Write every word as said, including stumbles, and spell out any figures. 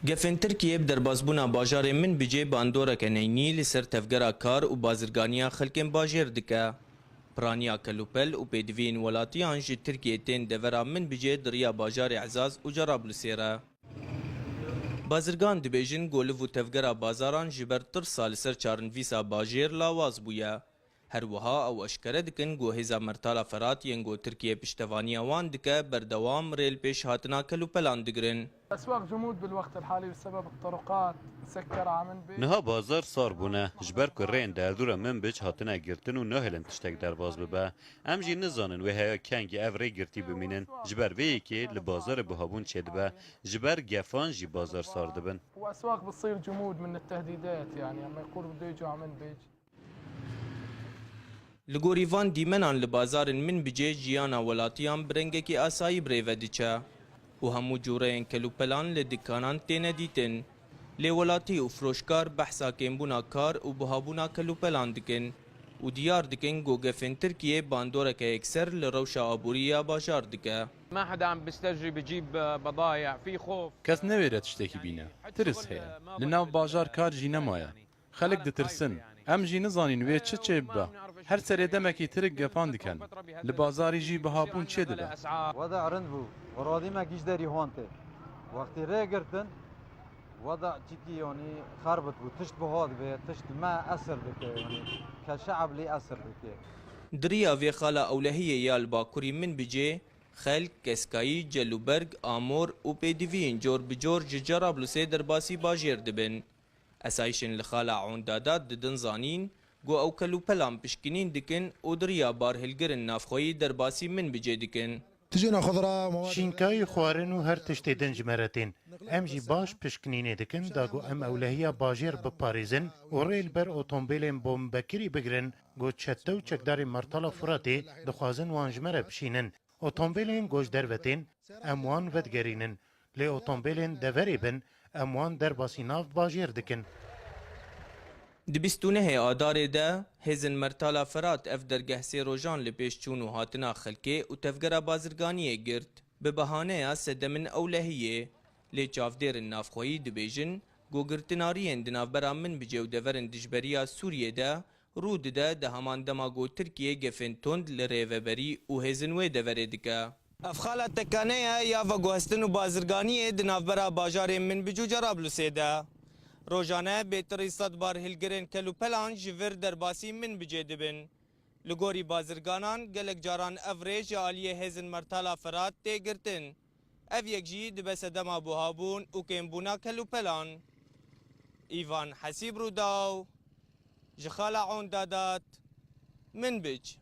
Gefên Tirkiyê bi derbasbûna bajarê Minbicê bandoreke neynî li ser tevgera kar û bazirganiya xelkên bajêr dike. Piraniya kelûpel û pêdiviyên welatiyan ji Tirkiyê tên devera Minbicê di riya bajarê Ezaz û Cerablusê re. Bazirgan dibêjin ku liv û tevgera bazaran ji ber tirsa li ser çarnivîsa bajêr lawaz bûye. Her wiha ew eşkere dikin ku hêza Mertala Ferat yên ku Tirkiye piştevaniya wan dike, berdewam rê li pêş hatina kelûpelan digirin. الأسواق جمود بالوقت الحالي بسبب الطرقات مسكرة عم نبي. Niha bazar sar bûne, ji ber ku rêyên derdora Minbic hatine girtin û nahêlin tiştek derbas bibe. Em jî nizanin wê heya kengî ev rê girtî bimînin. Ji ber vê yekê li bazarê buhabûn çêdibe. Ji ber gefan jî bazar sar dibin. وأسواق بتصير جمود من التهديدات، يعني، لما يقولوا بده يجوا على منبج. Li gorî van dîmenan li bazarên Minbicê jiyana welatiyan bi rengekî asayî bi rê ve diçe û hemû cûreyên kelûpelan li dikanan têne dîtin. Lê welatî û firoşkar behsa kêmbûna kar û buhabûna kelûpelan dikin û diyar dikin ku gefên Tirkiyê bandoreke yekser li rewşa aborî ya bajar dike. ما حدا عم بيستجري بجيب بضايع، في خوف. Kes newêre tiştekî bîne. Tirs heye. Li nav bajar kar jî nemaye. Xelk ditirsin. Em jî nizanîn wê çi çê bibe. Her serê demekî tirik gefan dikin. Li bazarî jî bihabûn çê dibe. وضع rind bû. Radî me giş derî hon tê. Wextî rê girtin, وضع çikî, yanî, xerbit bû. Tişt buha dibe, tişt me esir dike, yanî, ke şe'b lê esir dike. Di riya vê xala ewlehiyê ya li bakurî Minbicê, xelk, keskayî, celûberg, amor û pêdiviyên cor bi cor ji Cerablusê derbasî bajêr dibin. Esayîşên li xala Ondadat didin zanîn ku ew kelûpelan pişkinîn dikin û di riya barhilgirên navxweyî derbasî Minbicê dikin. Şînkayî, xwarin û her tiştê din ji me re tên. Em jî baş pişkinînê dikin da ku em ewlehiya bajêr biparêzin û rê li ber otombêlên bombekirî bigirin ku çete û çekdarên Mertala Furatê dixwazin wan ji me re bişînin. Otombêlên ku ji derve tên, em wan vedigerînin. Lê otombêlên deverê bin, em wan derbasî nav bajêr dikin. Di bîst û nehê Adarê de hêzên Mertala Ferat ev dergeh sê rojan li pêş çûn û hatina xelkê û tevgera bazirganiyê girt. Bi behaneya sedemên ewlehiyê, lê çavdêrên navxweyî dibêjin ku girtinariyên di navbera Minbicê û deverên dijberiya Sûriyê de rû dide, di heman dema ku Tirkiye gefên tund li rêveberî û hêzên wê deverê dike. Ev xala tekane ye ya veguhestin û bazirganiyê di navbera bajarên Minbic û Cerablusê de. Rojane bêtirî sed barhilgirên kelûpelan ji vir derbasî Minbicê dibin. Li gorî bazirganan, gelek caran ev rê ji aliyê hêzên Mertala Firat tê girtin. Ev yek jî dibe sedema buhabûn û kêmbûna kelûpelan. Îvan Hesîb, Rûdaw, ji Xala Ondadat, Minbic.